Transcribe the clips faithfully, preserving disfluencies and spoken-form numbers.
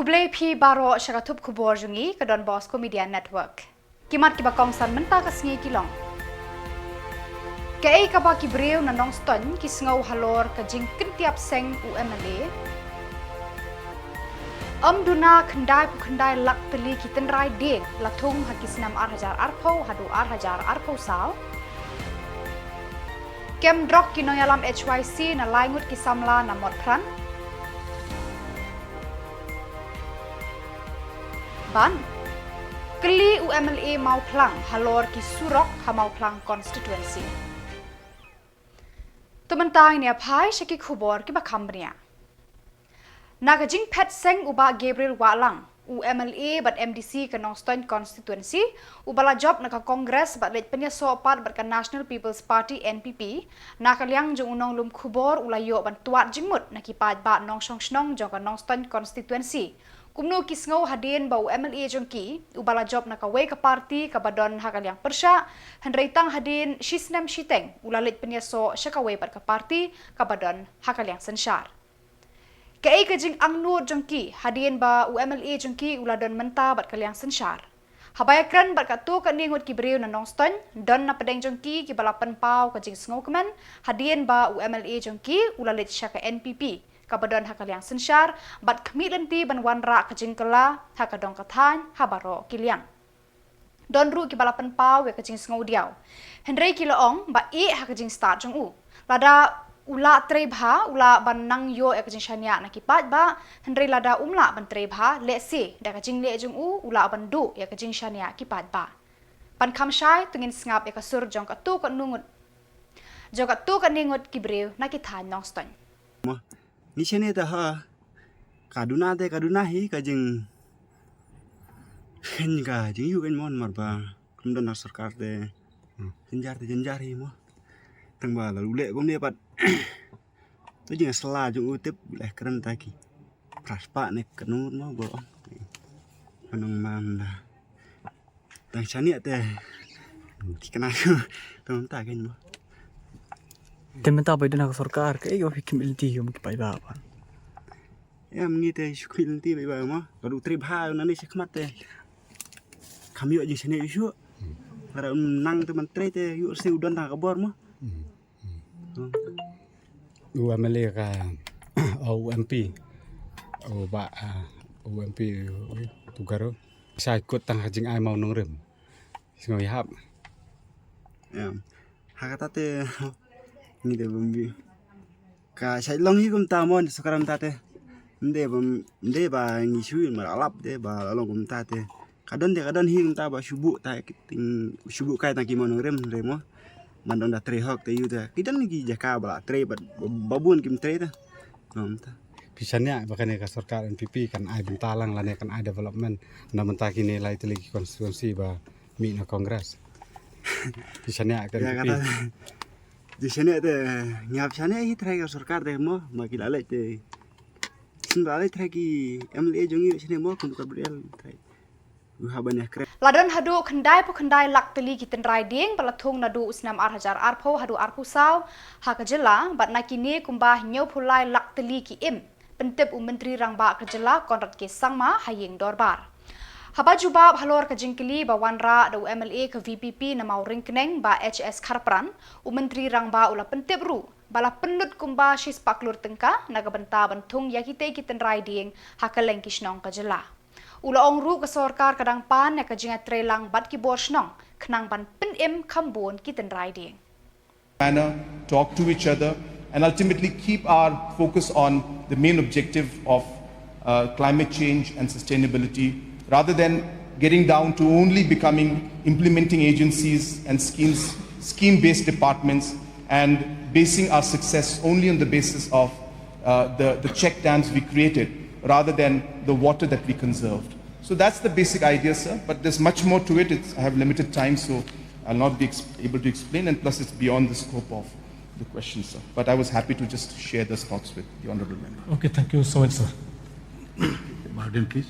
Khublei phi baroh sha ka thup khubor jong ngi ka Don Bosco Media Network. Ki mat kiba kongsan mynta ka sngi ki long: Kaei kaba ki briew na Nongstoiñ ki sngew halor ka jingkyntiap seng u M L A. Ym duna khyndai phew khyndai lak tylli ki tynrai dieng la thung ha ki snem ar hajar arphew haduh ar hajar arphew saw. Kem drok ki nongïalam H Y C na lai ngut ki samla na Motphran. Bad kylli u M L A Mawphlang halor ki surok ha Mawphlang constituency. To mynta ngin ïa phai sha ki khubor kiba kham bniah. Na ka jingphet seng u Bah Gabriel Wahlang, u M L A bad M D C ka Nongstoiñ constituency, uba la jop na ka Congress bad leit pynïasoh pat bad ka National People's Party, N P P, na ka liang jong u nonglum khubor u la ïoh ban tuat jingmut na ki paidbah nongshong shnong jong ka Nongstoiñ constituency. Kumno ki sngew hadien ba u M L A jong ki, uba la jop na kawei ka party kaba don ha ka liang pyrshah, hynrei tang hadien shi snem shiteng u la leit pynïasoh sha kawei pat ka party kaba don ha ka liang synshar. Kaei ka jingangnud jong ki hadien ba u M L A jong ki u la don mynta bad ka liang synshar? Haba ïakren bad katto katne ngut ki briew na Nongstoiñ, don na pdeng jong ki kiba la pynpaw ka jingsngewkmen hadien ba u M L A jong ki u la leit sha ka N P P kaba don ha ka liang synshar bad khmih lynti ban wanrah ka jingkylla ha ka dong ka thaiñ ha baroh ki liang. Don ruh kiba la pynpaw ïa ka jingsngewdiaw, hynrei ki la ong ba ïeh ha ka jingstad jong u. Lada u lah trei bha u lah ban nang ïoh ïa ka jingshaniah na ki paidbah, hynrei lada um lah ban trei bha, lehse da ka jingleh jong u u lah ban duh ïa ka jingshaniah ki paidbah. Ban kham shai to ngin sngap ïa ka sur jong katto katne ngut, jong katto katne ngut ki briew na ki thaiñ Nongstoiñ. Ngi shane te ha ka duna te ka duna hi ka jing, ka jing yu kan mon mar ba kum don na sorkar te. Hmm. Jynjar te jynjar hi mo. Tang ba la u leh kumne pat to jing sla jong u tip leh kren ta ki pras pa ne kanur mo bo. Kanung man da. Tang shaniah te ki kena tang ta kan mo. Te mynta ba don na ka sorkar kaei ba phi khmih lynti ïa ki paidbah ba? Em, ngi te shu khmih lynti paidbah mo. Ka du trei bha na ne shi khmat te kham ïoh jingshaniah ïa shu. Lada u nang te man trei te ïoh se u don tang ka bor mo. U M L A ka, u M P, u Bah, u M P u Tugaru. Sa kut tang ha jingai mawnongrim. Sngewhap. Em. Ha kata te ngi de bym bi ka shai long hi kumta mo, ni sukar kumta te. Nde bym, nde ba ngi shu mar alap de ba long kumta te. Ka don de ka don hi kumta ba shu buh ta ki ting, shu buh kai ta ki mawnongrim re mo. Man dong da trei hok te yu te. Ki don ki jaka ba la trei ba, ba bun kim trei ta. Kumta. Phi shaniah ba kane ka sorkar N P P kan ai bynta lang lane kan ai development na bynta kine lai tylli ki constituency ba mih na Congress. Phi shaniah kan. Ya, N P P. Kata. Ji shaniah te ngi hap shaniah hi trai ka sorkar te mo, ma ki la leh te. Shin ba leh trai ki M L A jong ngi shaniah mo, kum ka Gabriel trai. U hap ban ïa kre. La don haduh khyndai phew khyndai lak tylli ki tynrai dieng ba la thung naduh u snem ar hajar arphew haduh arphew saw ha ka jylla, bad na kine kumba hynñiew phew lai lak tylli ki im, pyntip u Myntri Rangbah ka jylla Conrad K Sangma ha ïing dorbar. Haba jubab halor ka jingkylli ba wanrah da u M L A ka V P P na Mawryngkneng Bah H S Kharpran, u Myntri Rangbah u la pyntip ruh ba la pynlut kumba shispah klur tyngka na ka bynta ban thung ïa kitei ki tynrai dieng ha kylleng ki shnong ka jylla. U la ong ruh ka sorkar ka dang pan ïa ka jingïatreilang bad ki bor shnong khnang ban pynim kham bun ki tynrai dieng. Manner, talk to each other, and ultimately keep our focus on the main objective of, uh, climate change and sustainability, rather than getting down to only becoming implementing agencies and schemes, scheme-based departments, and basing our success only on the basis of, uh, the, the check dams we created, rather than the water that we conserved. So that's the basic idea, sir. But there's much more to it. It's, I have limited time, so I'll not be ex-, able to explain, and plus it's beyond the scope of the question, sir. But I was happy to just share those thoughts with the honorable member. Okay, thank you so much, sir. Martin, please.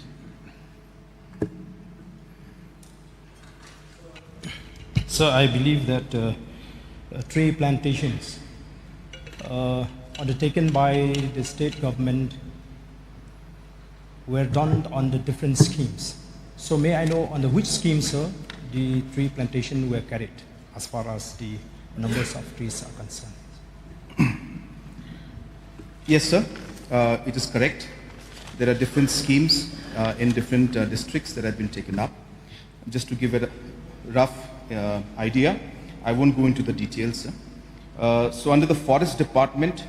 Sir, I believe that, uh, uh, tree plantations, uh, undertaken by the state government were done on the different schemes. So may I know on the which scheme, sir, the tree plantation were carried as far as the numbers of trees are concerned? Yes, sir. Uh, it is correct. There are different schemes uh, in different uh, districts that have been taken up. Just to give it a rough uh, idea, I won't go into the details, sir. Uh, so under the Forest Department,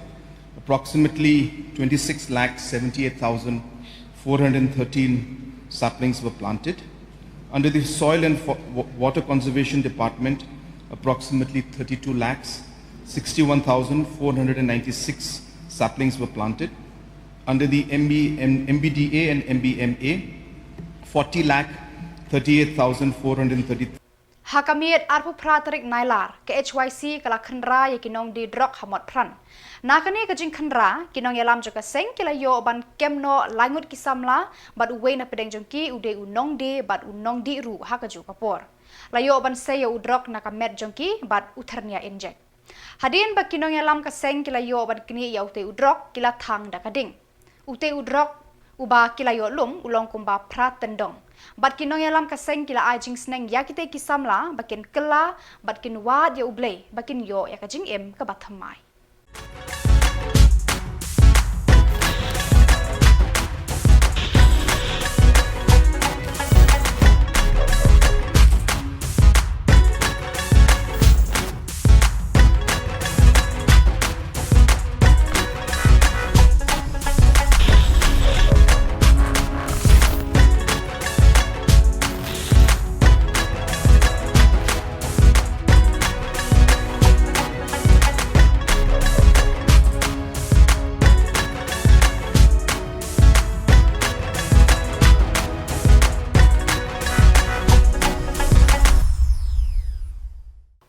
approximately twenty-six lakh seventy-eight thousand four hundred thirteen saplings were planted. Under the Soil and Fo- Wa- Water Conservation Department, approximately thirty-two lakhs sixty-one thousand four hundred ninety-six saplings were planted. Under the M B, M- M B D A and M B M A, forty lakh thirty-eight thousand four hundred thirty. Ha ka miet arphew phra tarik Nailar, ka H Y C ka la khynra ïa ki nongdie drok ha Motphran. Na kane ka jingkhynra, ki nongïalam jong ka seng ki la ïoh ban kem noh lai ngut ki samla, bad uwei na pdeng jong ki u dei u nongdie bad u nongdie ruh ha kajuh ka por. La ïoh ban sei ïa u drok na ka met jong ki bad u thyrnia injek. Hadien ba ki nongïalam ka seng ki la ïoh ban knieh ïa utei u drok, ki la thang da ka ding. Utei u drok uba ki la ïoh lum u long kumba phra tyndong. Bad ki nongïalam ka seng ki la ai jingsneng ïa kitei ki samla ba kin kylla bad kin wad ïa U Blei ba kin ïoh ïa ka jingim kaba thymmai.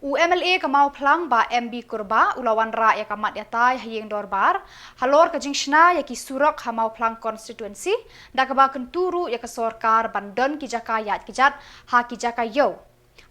U M L A ka Mawphlang, Bah M B Kurbah, u la wanrah ïa ka mat ïatai ha ïing dorbar halor ka jingshna ïa ki surok ha Mawphlang constituency, da kaba kyntu ruh ïa ka sorkar ban don ki jaka ïaid kjat ha ki jaka ïew.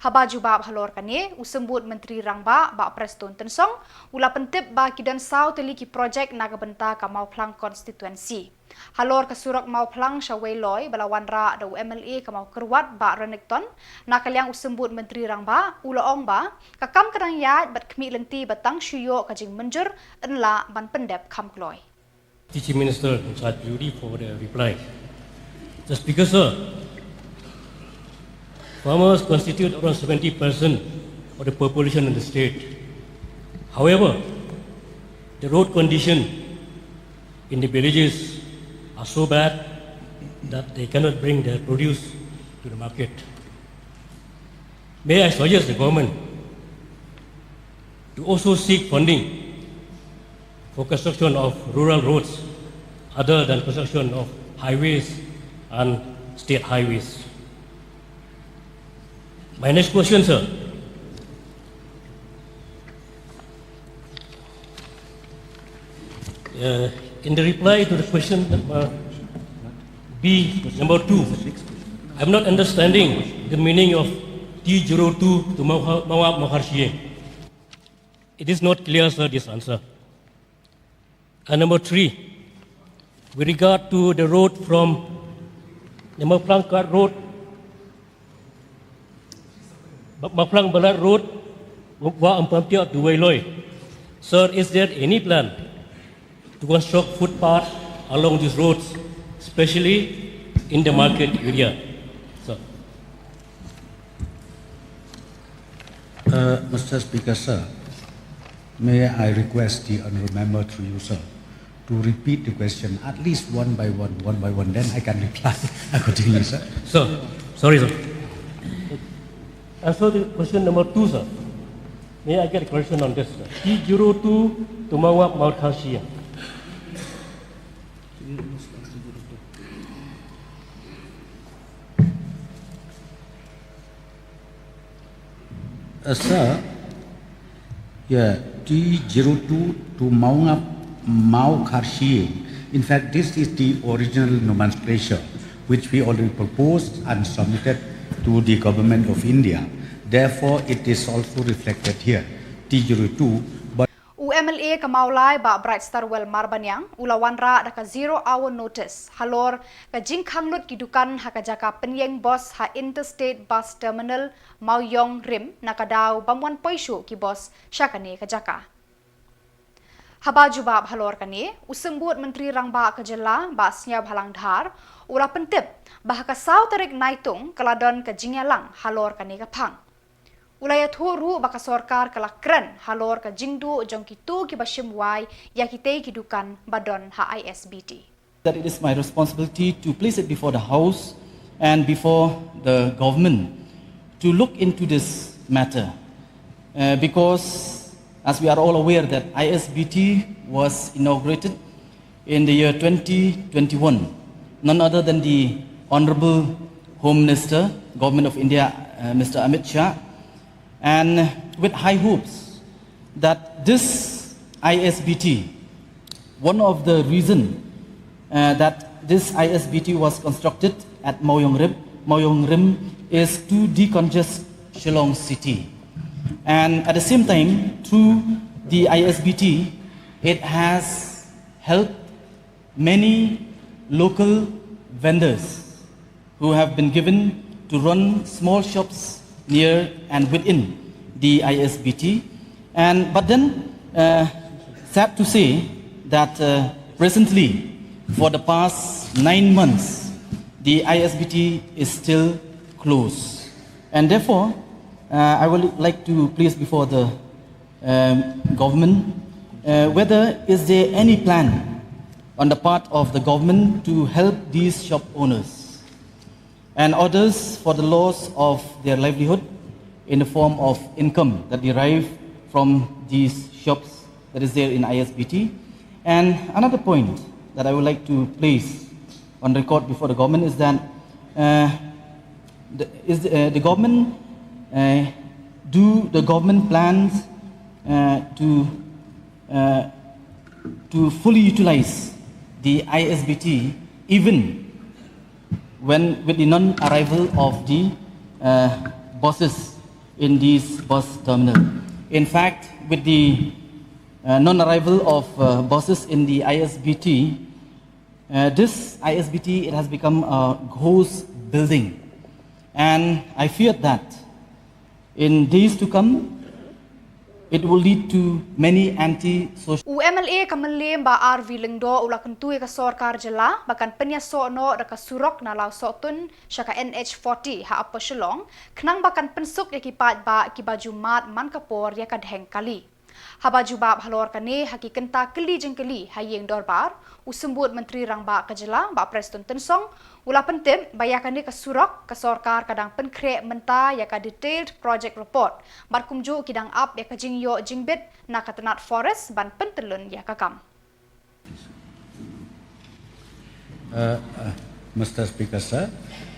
Haba jubab halor kane, u Symbud Myntri Rangbah, Bah Prestone Tynsong, u la pyntip ba ki don saw tylli ki projek na ka bynta ka Mawphlang constituency. Halor ka surok Mawphlang sha Weiloi ba la wanrah da u M L A ka Mawkyrwat, Bah Renikton, na ka liang u Symbud Myntri Rangbah, u la ong ba ka kam ka dang ïaid bad khmih lynti ba tang shu ïoh ka jingmynjur, yn lah ban pyndep kham kloi. The Chief Minister in charge duty for the reply. The Speaker, sir, farmers constitute around seventy percent of the population in the state. However, the road condition in the villages are so bad that they cannot bring their produce to the market. May I suggest the government to also seek funding for construction of rural roads other than construction of highways and state highways. My next question, sir. Uh, in the reply to the question number B, number two, I'm not understanding the meaning of T zero two to Mawngap Mawkharshiing. It is not clear, sir, this answer. And number three, with regard to the road from the Mawphlang Khat Road, Mawphlang Balat Road, Wah Umphanthiah to Weiloi. Sir, is there any plan to construct footpath along these roads, especially in the market area? Sir. Uh, Mister Speaker, sir, may I request the honourable member through you, sir, to repeat the question at least one by one, one by one, then I can reply accordingly, sir. Sir, sorry, sir. Answer the question number two, sir. May I get a correction on this, sir? T zero two to Mawngap Mawkharshiing. Uh, sir, yeah, T zero two to Mawngap Mawkharshiing. In fact, this is the original nomenclature which we already proposed and submitted to the Government of India. Therefore, it is also reflected here, T zero two. But U M L A ka Mawlai Bah Brightstarwell Marbaniang u la wanrah da ka zero hour notice halor ka jingkhang lut ki dukan ha ka jaka pynïeng bos ha Interstate Bus Terminal Mawiong Rim na ka daw bym wan poi shuh ki bos sha kane ka jaka. Haba jubab halor kane, u Symbud Myntri Rangbah ka Jylla Bah Sniawbhalang Dhar u la pyntip ba ha ka saw tarik Naitung ka la don ka jingïalang halor kane ka phang. U la ïathuh ruh ba ka sorkar ka la kren halor ka jingduh jong kito kiba shim wai ïa kitei ki dukan ba don ha I S B T. That it is my responsibility to place it before the House and before the government to look into this matter. Uh, because, as we are all aware, that I S B T was inaugurated in the year twenty twenty-one, none other than the Honorable Home Minister, Government of India, uh, Mister Amit Shah, and with high hopes that this I S B T, one of the reason, uh, that this I S B T was constructed at Mawiong Rim, Mawiong Rim is to decongest Shillong city. And at the same time, through the I S B T, it has helped many local vendors who have been given to run small shops near and within the I S B T. And, but then, uh, sad to say that, uh, presently, for the past nine months, the I S B T is still closed. And therefore, uh, I would like to place before the, um, government, uh, whether is there any plan on the part of the government to help these shop owners and others for the loss of their livelihood in the form of income that derive from these shops that is there in I S B T. And another point that I would like to place on record before the government is that, uh, the, is the, uh, the government, uh, do the government plans, uh, to, uh, to fully utilize the I S B T even when with the non-arrival of the, uh, buses in these bus terminal. In fact, with the, uh, non-arrival of, uh, buses in the I S B T, uh, this I S B T, it has become a ghost building. And I fear that in days to come, it will lead to many anti-social. U M L A ka Mylliem Bah R V Lyngdoh u la kyntu ïa ka sorkar jylla ba kan pynïasoh noh da ka surok na Lawsohtun sha ka N H forty ha Upper Shillong, khnang ba kan pynsuk ïa ki paidbah kiba ju mad man ka por ïa ka dheng kali. Haba jubab halor kane ha ki kynta kylli jingkylli ha ïing dorbar, u Symbud Myntri Rangbah ka Jylla Bah Prestone Tynsong u la pyntip ba ïa kane ka surok ka sorkar ka dang pynkhreh mynta ïa ka detailed project report bad kumjuh ki dang ap ïa ka jingïoh jingbit na ka tnat Forest ban pyntyllun ïa ka kam. Uh, uh, Mister Speaker, sir,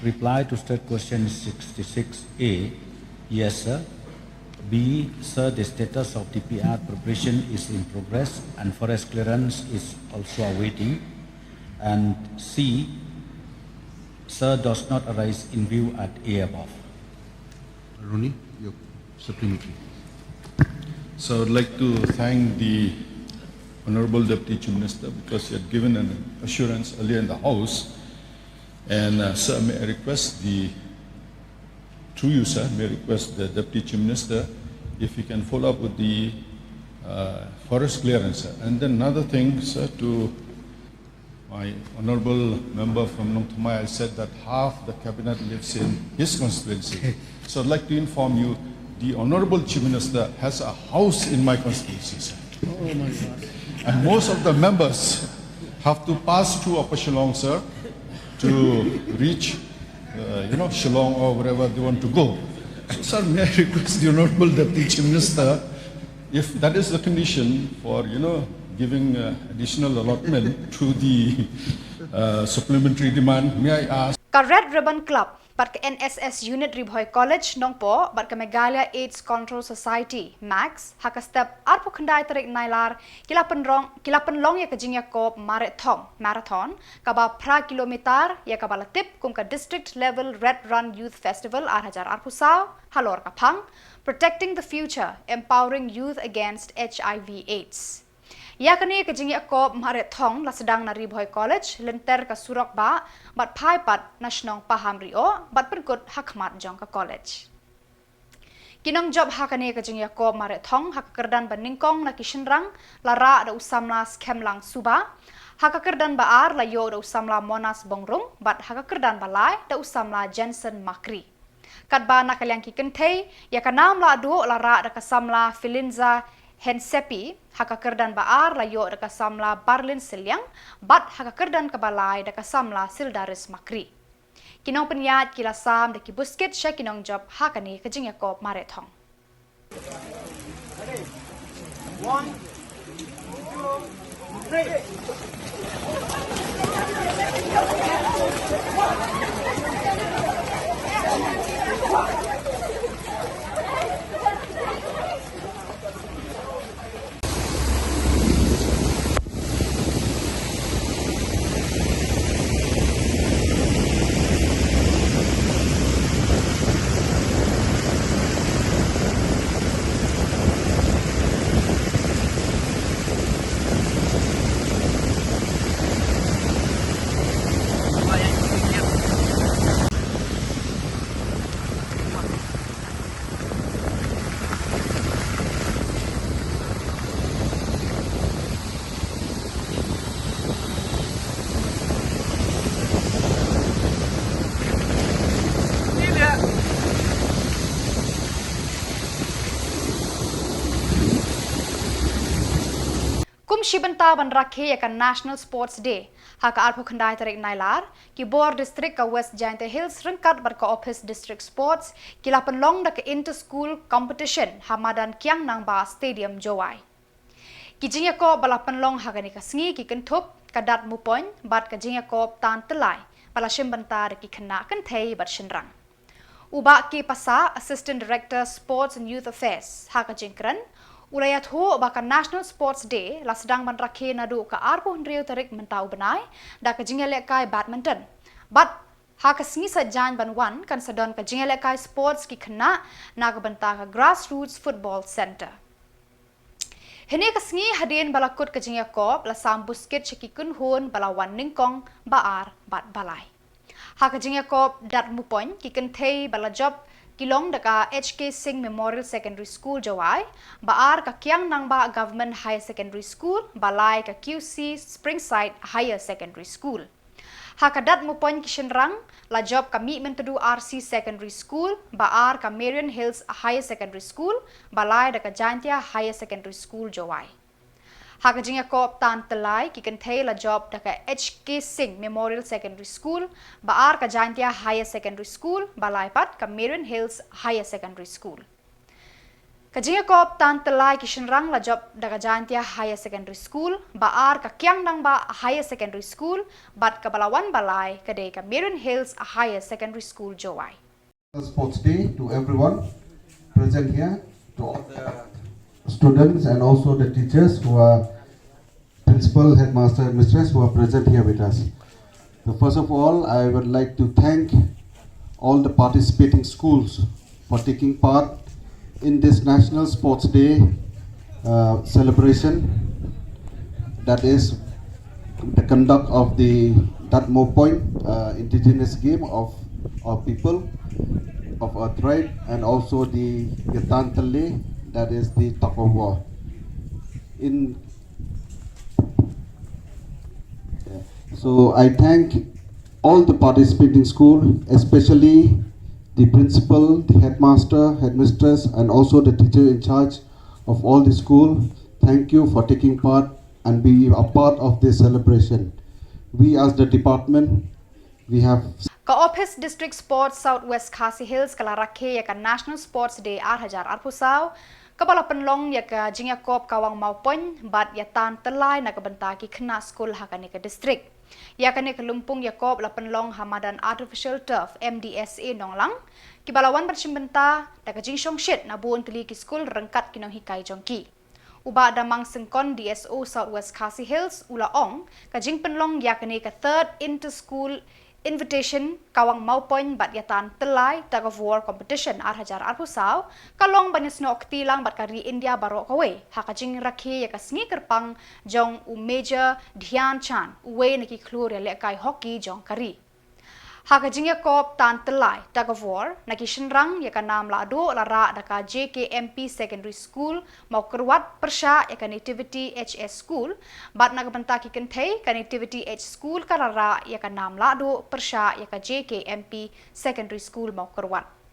reply to state question sixty-six A, yes, sir. B, sir, the status of D P R preparation is in progress and forest clearance is also awaiting. And C, sir, does not arise in view at A above. Ronnie, your supplementary. So I'd like to thank the Honorable Deputy Chief Minister because he had given an assurance earlier in the House. And, uh, sir, may I request the, through you, sir, may I request the Deputy Chief Minister if he can follow up with the, uh, forest clearance, sir. And then another thing, sir, to my honorable member from Nongthymmai, I said that half the cabinet lives in his constituency. So I'd like to inform you, the honorable Chief Minister has a house in my constituency, sir. Oh my God. And most of the members have to pass through Upper Shillong, sir, to reach, uh, you know, Shillong or wherever they want to go. So, sir, may I request the honorable Deputy Chief Minister, if that is the condition for, you know, giving, uh, additional allotment to the, uh, supplementary demand, may I ask? Ka Red Ribbon Club Bad ka N S S Unit Ri Bhoi College Nongpoh bad ka Meghalaya AIDS Control Society, max, ha ka step arphew khyndai tarik Nailar ki la pynrong ki la pynlong ïa ka jingïakob mareh thong marathon kaba phra kilometer, ïa kaba la tip kum ka District Level Red Run Youth Festival ar hajar arphew saw, halor ka phang Protecting the Future, Empowering Youth Against H I V AIDS. Ïa kane ka jingïakob mareh thong la sdang na Ri Bhoi College, lynter ka surok bah bad phai pat na shnong Paham Ri-oh bad pynkut ha khmat jong ka college. Ki nongjop ha kane ka jingïakob mareh thong ha ka kyrdan ba nyngkong na ki shynrang la rah da u samla Skhemlang Suba, ha ka kyrdan ba ar la ïoh da u samla Monas Bongrung bad ha ka kyrdan ba lai da u samla Jensen Makri. Katba na ka liang ki kynthei, ïa ka nam lahduh la rah da ka samla Filinza Hensepi, ha ka kyrdan ba ar la ïoh da ka samla Barlin Sylliang bad ha ka kyrdan kaba lai da ka samla Sildaris Makri. Ki nongpynïaid ki la sam da ki buskit sha ki nongjop ha kane ka jingïakob mareh thong. Kum shi bynta ban rakhe ïa ka National Sports Day, ha ka arphew khyndai tarik Nailar, ki bor district ka West Jaintia Hills ryngkat bad ka Office District Sports ki la pynlong da ka Inter School Competition ha madan Kiang Nangbah Stadium, Jowai. Ki jingïakob ba la pynlong ha kane ka sngi ki kynthup ka dat mupoin bad ka jingïakob tan tyllai ba la shim bynta da ki khynnah kynthei bad shynrang. U Bah K Passah, Assistant Director Sports and Youth Affairs, ha ka jingkren u la ïathuh ba ka National Sports Day la sdang ban rakhe naduh ka arphew hynriew tarik mynta u bnai da ka jingïalehkai badminton. Bad ha ka sngi Saitjaiñ ban wan kan sa don ka jingïalehkai sports ki khynnah na ka bynta ka Grassroots Football Centre. Hynne ka sngi hadien ba la kut ka jingïakob la sam buskit sha ki kynhun ba la wan nyngkong, ba ar bad ba lai. Ha ka jingïakob dat mupoin ki kynthei ba la jop ki long da ka H K Singh Memorial Secondary School Jowai, ba ar ka Kiang Nangbah Government Higher Secondary School, ba lai ka Q C Springside Higher Secondary School. Ha ka dat mupoin ki shynrang la jop ka Mihmyntdu R C Secondary School, ba ar ka Marian Hills Higher Secondary School, ba lai da ka Jaintia Higher Secondary School Jowai. Ha ka jingïakob tan tyllai ki kynthei la jop da ka H K Singh Memorial Secondary School, ba ar ka Jaintia Higher Secondary School, ba lai pat ka Marian Hills Higher Secondary School. Ka jingïakob tan tyllai ki shynrang la jop da ka Jaintia Higher Secondary School, ba ar ka Kiang Nangbah Higher Secondary School, bad kaba la wan ba lai ka dei ka Marian Hills Higher Secondary School Jowai. Sports Day to everyone present here, to all the students and also the teachers who are principal, headmaster, and mistress who are present here with us. So first of all, I would like to thank all the participating schools for taking part in this National Sports Day uh, celebration, that is the conduct of the Datmo Point uh, indigenous game of our people, of our tribe, and also the Yatan Tale, that is the tug of war. In yeah. So I thank all the participating school, especially the principal, the headmaster, headmistress, and also the teacher in charge of all the school. Thank you for taking part and be a part of this celebration. We as the department, we have Ka Office District Sports South West Khasi Hills ka la rakhe ïa ka National Sports Day ar hajar arphew saw, kaba la pynlong ïa ka jingïakob kawang mawpoin bad ïa tan tyllai na ka bynta ki khynnah skul ha kane ka district. Ïa kane ka lympung ïakob la pynlong ha madan Artificial Turf M D S A Nonglang, kiba la wan ban shim bynta da ka jingshongshit na bun tylli ki skul ryngkat ki nonghikai jong ki. U Bah Damang Syngkon, D S O South West Khasi Hills, u la ong, ka jingpynlong ïa kane ka Third Inter-School Invitation Kawang Mawpoiñ bad Ïatan Tyllai Tug of War Competition ar hajar arphew saw, ka long ban ïasnoh kti lang bad ka ri India baroh kawei ha ka jingrakhe ïa ka sngi kyrpang jong u Major Dhyan Chand, uwei na ki khlur ïalehkai hockey jong ka ri. Ha ka jingïakob ïatan tyllai tug of war na ki shynrang, ïa ka nam lahduh la rah da ka J K M P Secondary School Mawkyrwat pyrshah ïa ka Nativity H S School, bad na ka bynta ki kynthei, ka Nativity H School ka la rah ïa ka nam lahduh pyrshah ïa ka J K M P Secondary School Mawkyrwat.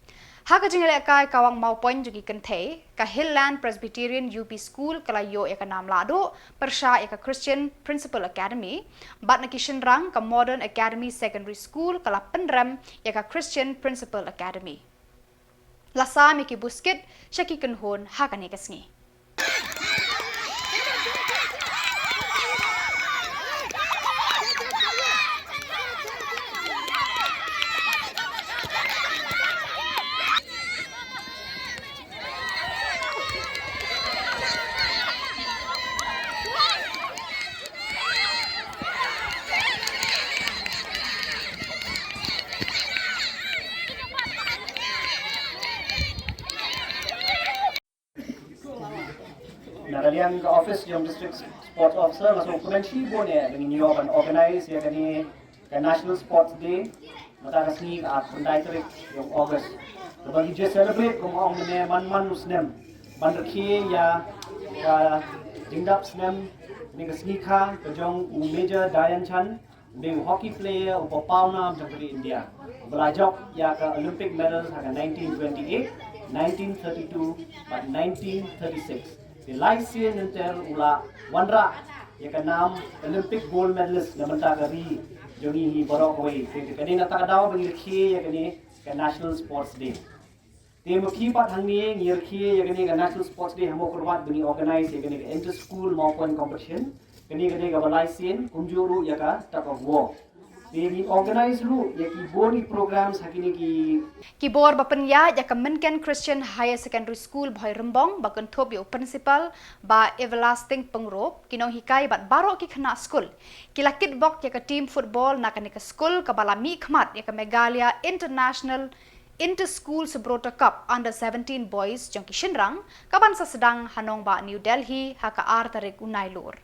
Ha ka jingïalehkai Kawang Mawpoiñ jong ki kynthei, ka Hillland Presbyterian U P School ka la ïoh ïa ka nam lahduh pyrshah ïa ka Christian Principal Academy, bad na ki shynrang, ka Modern Academy Secondary School ka la pynrem ïa ka Christian Principal Academy. La sam ïa ki buskit sha ki kynhun ha kane ka sngi. Na ka liang ka office jong District Sports Officer, nga sngewkmen shibun ïa ba ngin ïoh ban organize ïa kane ka National Sports Day mynta ka sngi ka arphew khyndai tarik jong August, kaba ngi ju celebrate, kum ong mynne, man man u snem ban rakhe ïa ka jingdap snem, ne ka sngi kha ka jong u Major Dhyan Chand, u dei u hockey player uba pawnam jong ka ri India, uba la jop ïa ka Olympic medal ha ka nineteen twenty-eight, nineteen thirty-two bad nineteen thirty-six. Te lai sien lynter u la wanrah ïa ka nam Olympic gold medalist na bynta ka ri jong ngi hi baroh kawei. Te kane na kata ka daw ba ngi rakhe ïa kane ka National Sports Day. Te ma ki pat hangne ngi rakhe ïa kane ka National Sports Day ha Mawkyrwat ba ngi organize ïa kane ka Inter School Mawpoiñ Competition. Kane ka dei kaba lai sien, kumjuh ruh ïa ka Tug of War. Te ngi organize ruh ïa ki bor ki programs ha kine ki. Ki bor ba pynïaid ïa ka Mynken Christian Higher Secondary School Bhoirymbong, ba kynthup ïa u principal, Bah Everlasting Pyngrope, ki nonghikai bad baroh ki khynnah skul, ki la kitbok ïa ka team football na kane ka skul kaba la mihkhmat ïa ka Meghalaya International Inter-School Subroto Cup Under seventeen Boys jong ki shynrang, kaban sa sdang ha nongbah New Delhi ha ka ar tarik u Nailur.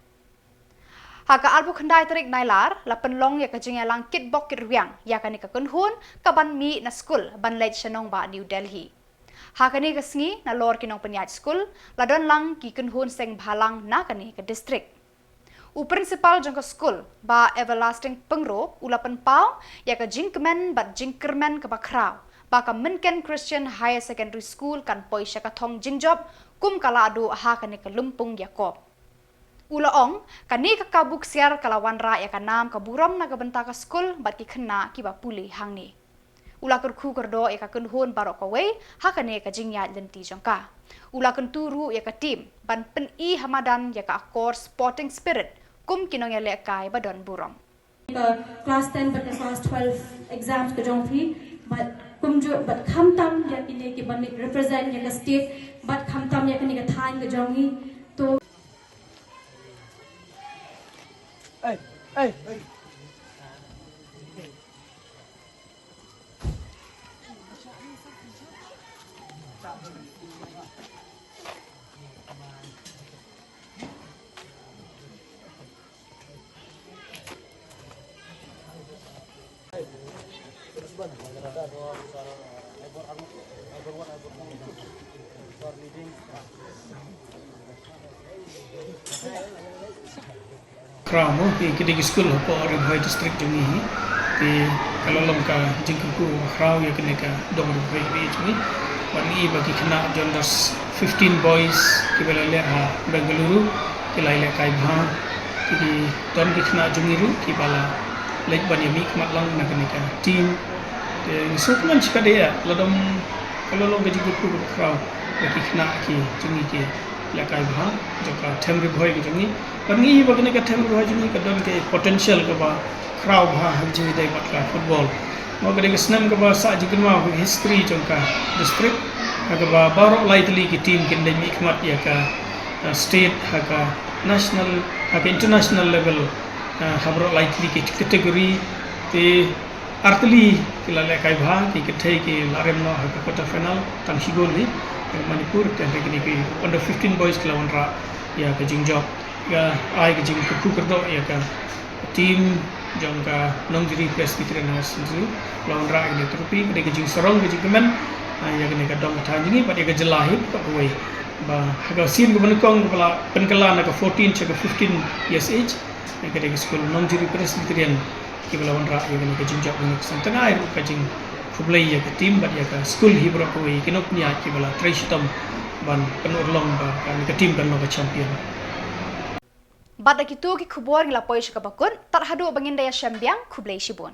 Ha ka arphew khyndai tarik Nailar la pynlong ïa ka jingïalang kitbok kitrwiang ïa kane ka kynhun kaban mih na skul ban leit sha nongbah New Delhi. Ha kane ka sngi, nalor ki nongpynïaid skul, la don lang ki kynhun seng bhalang na kane ka district. U principal jong ka skul, Bah Everlasting Pyngrope, u la pynpaw ïa ka jingkmen bad jingkyrmen kaba khraw ba ka Mynken Christian Higher Secondary School kan poi sha ka thong jingjop kum ka lahduh ha kane ka lympung ïakob. U la ong, kane ka kabu ksiar ka la wanrah ïa ka nam ka burom na ka bynta ka skul bad ki khynnah kiba pule hangne. U la kyrkhu kyrdoh ïa ka kynhun baroh kawei ha kane ka jingïaid lynti jong ka. U la kyntu ruh ïa ka team ban pyni ha madan ïa ka akor sporting spirit kum ki nongïalehkai ba don burom. Ka class ten bad ka class twelve exams ka jong phi, bad kumjuh bad khamtam ïa kine kiban represent ïa ka state bad khamtam ïa kane ka thaiñ ka jong ngi. To. Ei, ei. Khraw mo, ki, ki dei ki skul hapoh Ri Bhoi district jong ngi hi. Te ka la long ka jingkyrkhu khraw ïa kane ka dong Ri Bhoi ka dei jong ngi. Bad ngi i ba ki khynnah jong under fifteen boys kiba la leh ha Bengaluru, ki la ïalehkai bha. Ki dei don ki khynnah jong ngi ruh kiba la leit ban ïamih khmat lang na kane ka team. Te ngi sngewkmen shikaddei ïa, la dom ka la long ka jingkyrkhu khraw ïa ki khynnah ki jong ngi ki lehkai bha jong ka team Ri Bhoi ki jong ngi. Ngi ba kane ka thaiñ ruh ha jong ngi ka don ka potential kaba khraw bha ha jingïadei bad ka football. Mo ka dei ka snem kaba sah jingkynmaw ha ka history jong ka district, ha kaba baroh lai tylli ki team kin dei mihkhmat ïa ka, uh, state, ha ka national, ha ka international level, uh, ha baroh lai tylli ki category. Te ar tylli ki la lehkai bha, ki kynthei ki la rem noh ha ka quarter final tang shi gol hi. Manipur, te hynrei kine ki under fifteen boys ki la wanrah ïa ka jingjop. Ka ai ka jingkyrkhu kyrdoh ïa ka team jong ka Nongjri Presbyterian Higher Secondary, la wanrah ïa kane ka trophy. Ka dei ka jingsarong, ka jingkmen, ah, ïa kane ka dong ka thaiñ jong ngi bad ïa ka jylla hi baroh kawei. Ba ha ka sien kaba nyngkong kaba la pynkylla na ka fourteen sha ka fifteen years age, ïa ka dei ka skul Nongjri Presbyterian kiba la wanrah ïa kane ka jingjop. Ngi sngewthuh ruh ka jingkhublei ïa ka team bad ïa ka skul hi baroh kawei, ki nongpynïaid kiba la trei shitom ban pynurlong ba kane ka team kan long ka champion. Bad da kito ki khubor ngi la poi sha kaba kut, tad haduh ba ngin da ïashem biang, khublei shibun.